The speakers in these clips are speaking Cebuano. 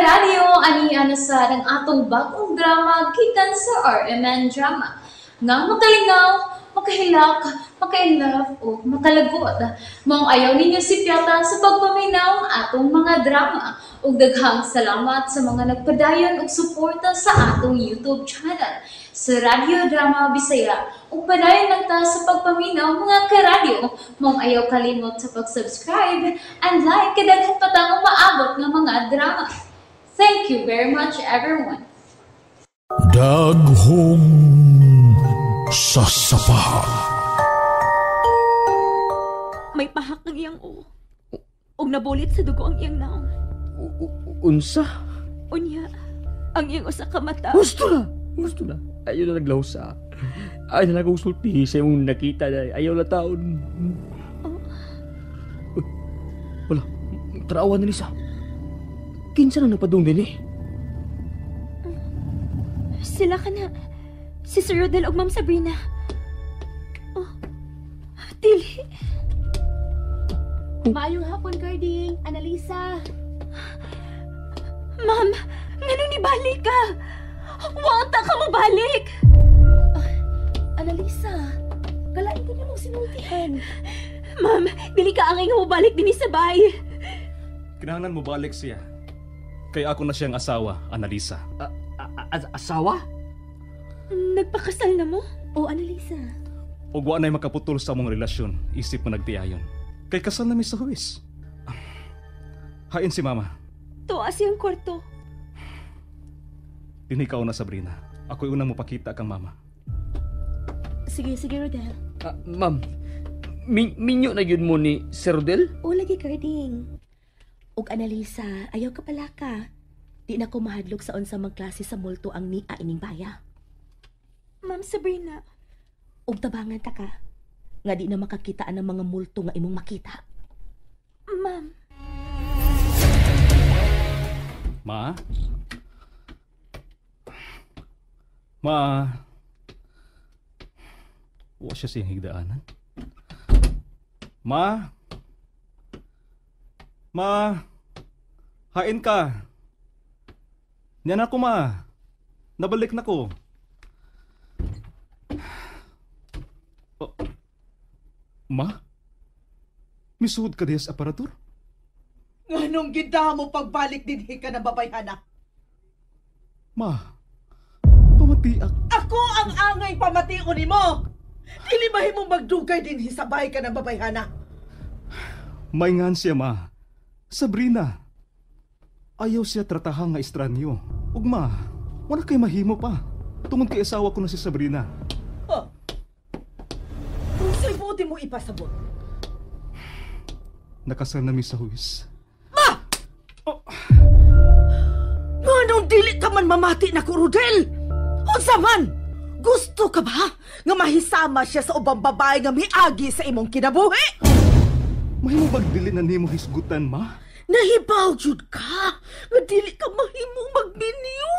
Karadyo, ania na sad ang atong bagong drama gikan sa RMN Drama nga makalingaw, makahilak, maka-inlove o makalagot. Maong ayaw ninyo sipyata sa pagpaminaw ang atong mga drama. Ug daghang salamat sa mga nagpadayon og suporta sa atong YouTube channel sa Radyo Drama Bisaya. Ug padayon lang ta sa pagpaminaw, mga karadyo. Maong ayaw kalimot sa pag-subscribe and like kay daghan pa tang umaabot nga mga drama. Thank you very much, everyone. Daghong sasapa. May pahak ang iyang uo. Og nabulit sa dugo ang iyang naong. Unsa? Unya, ang iyang usa ka mata. Gusto na! Gusto na. Ayaw na naglawsa. Ayaw na akong sultihi sa imong nakita na ayaw na taon. Oh. Uy, wala. Tarawan na nisa. Kinsa na napadung din eh? Sila ka na. Si Sir Rodel ug Ma'am Sabrina. Oh, dili. Maayong hapon, Carding. Analisa. Ma'am, nganong nibalik ka? Wa ta ka mobalik. Analisa, kalain ko nimong sinultihan. Ma'am, dili ka angay nga mobalik dinhi sa bay. Kinahanglan mo balik siya. Kay ako na siyang asawa, Analisa. Asawa? Nagpakasal na mo? O, Analisa. Ug wa na'y makaputol sa among relasyon, isip mo nagtiayon. Kay kasal na mi sa huwis. Hain si Mama. Tuwa siyang kwarto. Dinhi ka una, Sabrina. Ako'y unang mopakita kang Mama. Sige, sige, Rodel. Ma'am, minyo na yun mo ni Sir Rodel? O, lagi, Carding. Ug Analisa, ayaw ka pala ka. Di na ko mahadlok sa unsa magklase sa multo ang nia ining baya. Ma'am Sabrina. Ug tabangan ta ka nga di na makakita ang mga multo nga imong makita. Ma'am. Ma? Ma? Wa siya siyang higdaanan. Ma? Ma? Hain ka. Niyan ako, ma. Nabalik na ko. Oh. Ma? Misuod ka diya sa aparador? Nganong gidamo pagbalik dinhi ka ng babayhana? Ma, pamatiak. Ako ang angay pamation nimo. Dili mahimong magdugay dinhi sa bahay ka ng babayhana. Maingan siya, ma. Sabrina. Ayaw siya tratahang nga estranyo. Ug ma, wala kay mahimo pa. Tungod kay asawa ko na si Sabrina. Oh. Kung sa'y buti mo ipasabot. Nakasal na mi sa huwis. Ma! Oh. Nganong dili ka man mamati na ko, Rodel? Unsa man? Gusto ka ba nga mahisama siya sa ubang babae nga miagi sa imong kinabuhi? Mahimo bag dili na nimo hisgutan, ma? Nahibaw jud ka nga dili ka mahimong magminyo.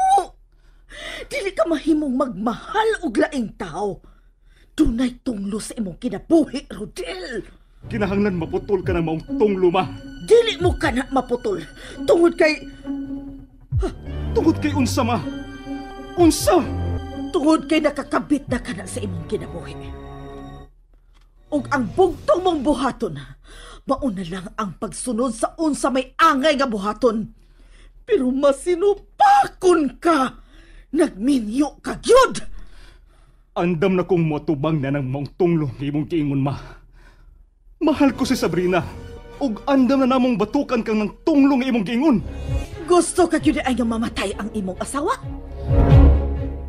Dili ka mahimong magmahal og laing tao. Dunay tunglo sa imong kinabuhi, Rodel. Kinahanglan maputol ka ng maong tunglo, ma. Dili mo ka na maputol. Tungod kay... Ha, tungod kay unsa, ma? Unsa? Tungod kay nakakabit na ka na sa imong kinabuhi. Ug ang bugtong mong buhaton, mauna lang ang pagsunod sa unsa may angay nga buhaton. Pero masinupakon ka! Nagminyo ka gyud! Andam na kong moatubang na ng maong tunglo nga imong giingon, ma. Mahal ko si Sabrina. Ug andam na namong batukan kang ng tunglo nga imong giingon. Gusto ka gyud ay nga mamatay ang imong asawa?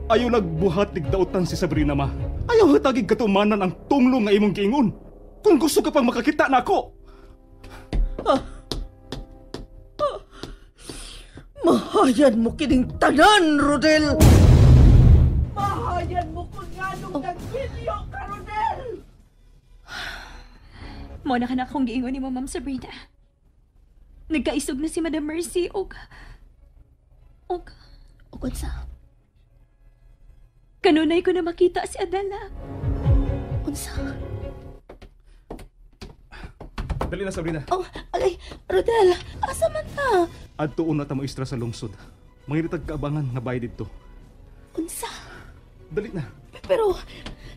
Ayaw nagbuhat nigdautan si Sabrina, ma. Ayaw hatagig katumanan ang tunglo nga imong giingon. Kung gusto ka pang makakita na ako. Ah. Ah. Mahayan mo kining tanan, Rodel! Mahayan mo kung nganong nagbilyo ka, Rodel! Mo na ka na akong giingon ni mo, Ma'am Sabrina. Nagkaisog na si Madam Mercy og... Og... Og unsa? Kanunay ko na makita si Adela. Unsa? Dali na, Sabrina. Oh, alay, Rodel, asa man ta? Adto una ta maestra sa lungsod. Mangiritag kaabangan nga bayad didto. Unsa? Dali na. Pero,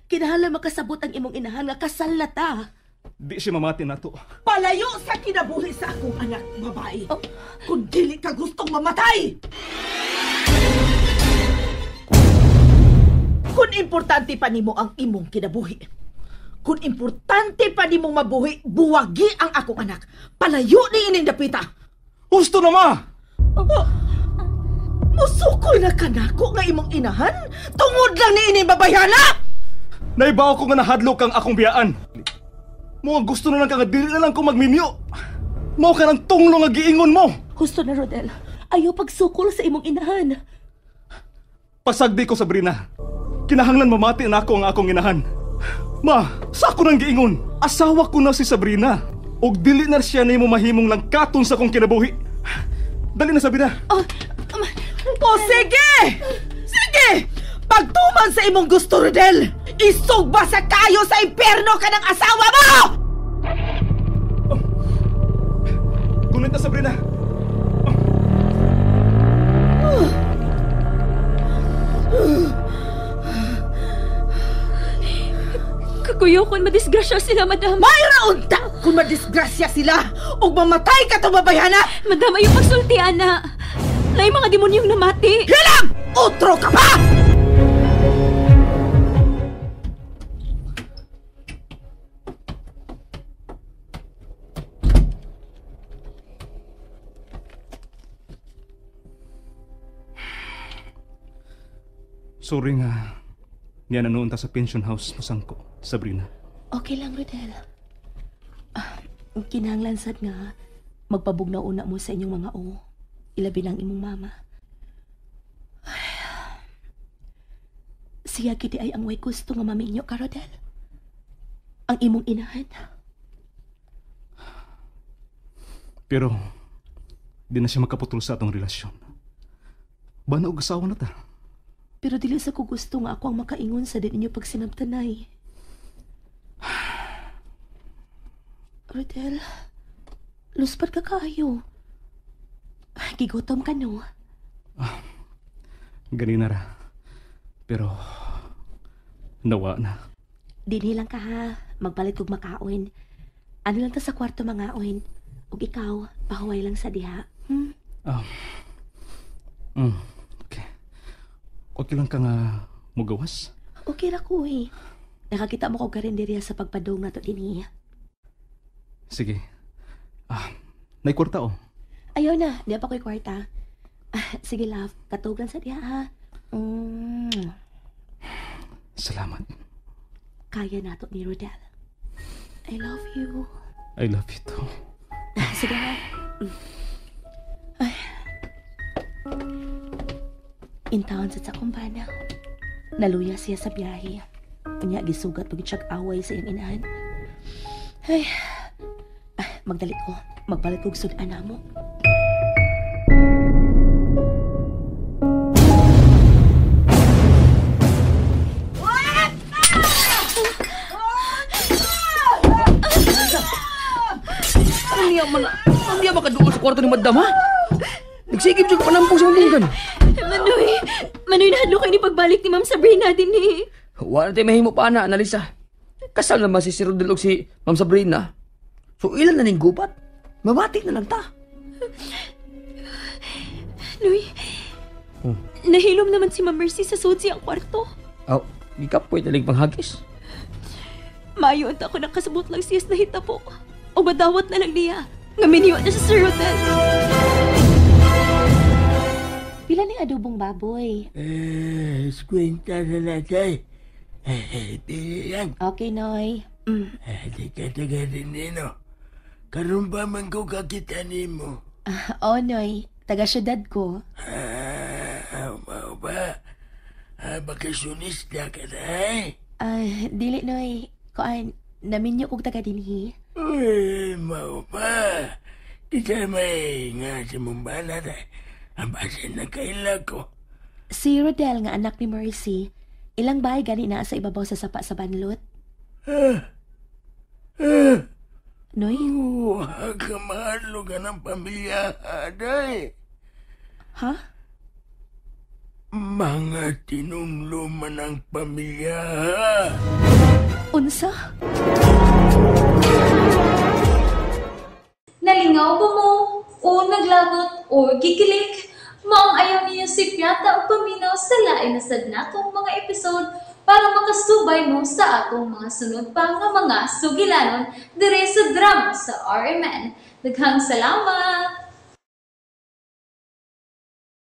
kinahanglan makasabot ang imong inahan nga kasal na ta. Di siya mamati nato. Palayo sa kinabuhi sa akong anak, babae. Oh. Kung dili ka gustong mamatay! Kung importante pa nimo ang imong kinabuhi, kung importante pa nimong mabuhi, buwagi ang akong anak. Palayo ni ining dapita. Husto na, ma! Oh, musukol na kanako nga imong inahan? Tungod lang ni ining babayhana! Naibaw ko nga nahadlok kang akong biyaan. Mo gusto na lang ka nga dili na lang ko magminyo. Mao ka ng tunglo nga giingon mo. Husto na, Rodel. Ayaw pagsukol sa imong inahan. Pasagdi ko, Sabrina. Kinahanglan mamati na ako ang akong inahan. Ma, sa ako nang giingon. Asawa ko na si Sabrina. Og dili na siya nimo mahimong langkaton sa akong kinabuhi. Dali na, Sabrina. Oh, O sige! Sige! Pagtuman sa imong gusto, Rodel! Isugba sa kayo sa impyerno ka ng asawa mo! Gunit na, Sabrina. Kakuyo kung madisgrasya sila, madam. Mayra unta kung madisgrasya sila ug mamatay ka tong babayhana! Madam, ayaw pagsulti, ana. Nay mga demonyong namati. Hilam! Utro ka pa! Sorry nga. Niya nanoon ta sa pension house pasangko, Sabrina. Okay lang, Rodel. Kinahanglan sad nga magpabugnaw una mo sa inyong mga o. Ilabi na ang imong mama. Ay, siya kiti ay ang way gusto nga maminyo ka, Rodel. Ang imong inahan. Pero di na siya makaputol sa atong relasyon. Bana og asawa na ta. Pero dili sa ko gusto nga ako ang makaingon sa din inyo pagsinabtanay. Rodel, luspad ka kaayo. Gigutom ka, no? Ganina ra. Pero nawa na. Dinhi lang ka ha. Magpalit kog makaon. Ano lang ta sa kwarto mangaon. Ug ikaw, pahuway lang sa diha. Okay. Okay lang ka nga mugawas? Okay ra ko eh. Nakakita mo ko karinderya sa pagpadong nato dinhi. Sige. Nay kwarta oh. Ayaw na, di pa ko'y kwarta. Sige love, katog lang sa diha ha. Salamat. Kaya nato ni Rodel. I love you. I love you too. Sige ha. Ay. Intawon sa kumbana. Naluya siya sa biyahe. Unya gisugat pag siyag away sa iyang inahan. Ay, magdali ko. Magbalik kog sud-an mo. Ano niya man? Ano niya makaduol sa kwarto ni Madam, ha? Nagsigib siya panampong sa mabunggan. Manoy, nahadlo kayo ni pagbalik ni Ma'am Sabrina din eh. Wala tayo mahimo pa na, Analisa. Kasal naman si Sir Rodel og si Ma'am Sabrina. So ilan na ning gubat? Mabati na lang ta. Noy, nahilom naman si Ma'am Mercy sa sud siyang kwarto. Oh, gikapoy talig panghagis. Mayo unta ko nakasabot lang siya sa nahitabo. O madawat na lang niya. Nga minyo na sa Sir Rodel. Pila ni adobong baboy? 50 na natay. Pili lang. Okay, Noy. Di ka taga rin nino. Karon pa man ko kakita nimo. Oh, Noy. Taga syudad ko. Mao ba? Bakasyonista ka na eh. Dili, Noy. Kuan, naminyo kog taga dinhi. Uy, mao ba? Kita may nga sa mong banat eh. Ang basin na kaila ko. Si Rodel nga anak ni Mercy, ilang bahay gani naa sa ibabaw sa sapa sa banlot? Noy? Wa ka mahadlok ng pamilya, aday. Ha? Mga tinunglo man ang pamilya. Unsa? Nalingaw ba mo? O naglagot o gikilig? Maong ayaw niyo si Piata o paminaw sa lain na sad natong mga episode para makasubay mo sa atong mga sunod pa nga mga sugilanon dire sa drama sa RMN. Daghang salamat!